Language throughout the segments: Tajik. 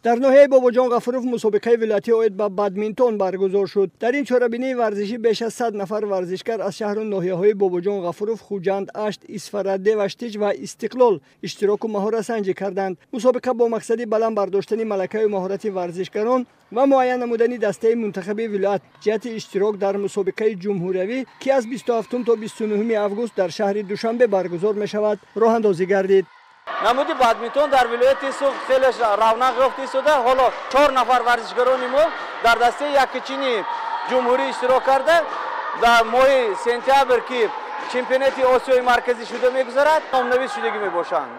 Дар ноҳияи Бобоҷон Ғафуров мусобиқаи вилоятӣ оид ба бадминтон баргузор шуд. Дар ин чорабинии варзишӣ беш аз 100 нафар варзишгар аз шаҳру ноҳияҳои Бобоҷон Ғафуров, Хуҷанд, Ашт, Исфара, Деваштич ва Истиқлол иштироку маҳоратсанҷӣ карданд. Мусобиқа бо мақсади баланд бардоштани малакаю маҳорати варзишгарон ва муайян намудани дастаи мунтахаби вилоят ҷиҳати иштирок дар мусобиқаи ҷумҳуриявӣ, ки аз 27 то 29 август дар шаҳри Душанбе баргузор мешавад, роҳандозӣ гардид. Намуди бадминтон дар вилояти Суғд хеле равнақ ёфта истода. Ҳоло 4 нафар варзишгарони мо дар дастаи яккичини ҷумҳурӣ иштирок карда, дар моҳи сентябр, ки чемпионати Осиёи Марказӣ шуда мегузарад, номнавис шудагӣ мебошанд.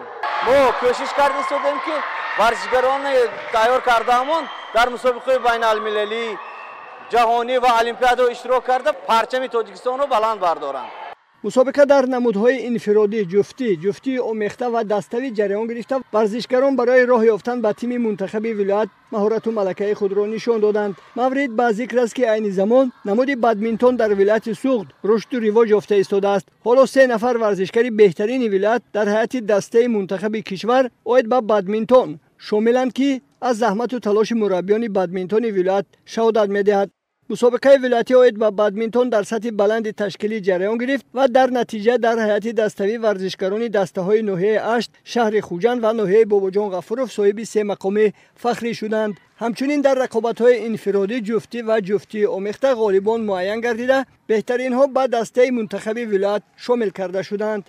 Мо кӯшиш карда истодем, ки варзишгарони тайёр кардаамон дар мусобиқаҳои байналмилалӣ, ҷаҳонӣ ва олимпиадаҳо иштирок карда, парчами Тоҷикистонро баланд бардоранд. Мусобиқа дар намудҳои инфиродӣ, ҷуфтӣ, ҷуфтии омехта ва даставӣ ҷараён гирифта, варзишгарон барои роҳ ёфтан ба тими мунтахаби вилоят маҳорату малакаи худро нишон доданд. Маврид ба зикр аст, ки айни замон намуди бадминтон дар вилояти Суғд рушду ривоҷ ёфта истодааст. Ҳоло 3 нафар варзишгари беҳтарини вилоят дар ҳайати дастаи мунтахаби кишвар оид ба бадминтон шомиланд, ки аз заҳмату талоши мураббиёни бадминтони вилоят шаҳодат медиҳад. Мусобиқаи вилоятӣ оид ба бадминтон дар сатҳи баланди ташкилӣ ҷараён гирифт ва дар натиҷа дар ҳайати даставӣ варзишгарони дастаҳои ноҳияи Ашт, шаҳри Хуҷанд ва ноҳияи Бобоҷон Ғафуров соҳиби 3 мақоми фахрӣ шуданд. Ҳамчунин дар рақобатҳои инфиродӣ, ҷуфтӣ ва ҷуфтии омехта ғолибон муайян гардида, беҳтаринҳо ба дастаи мунтахаби вилоят шомил карда шуданд.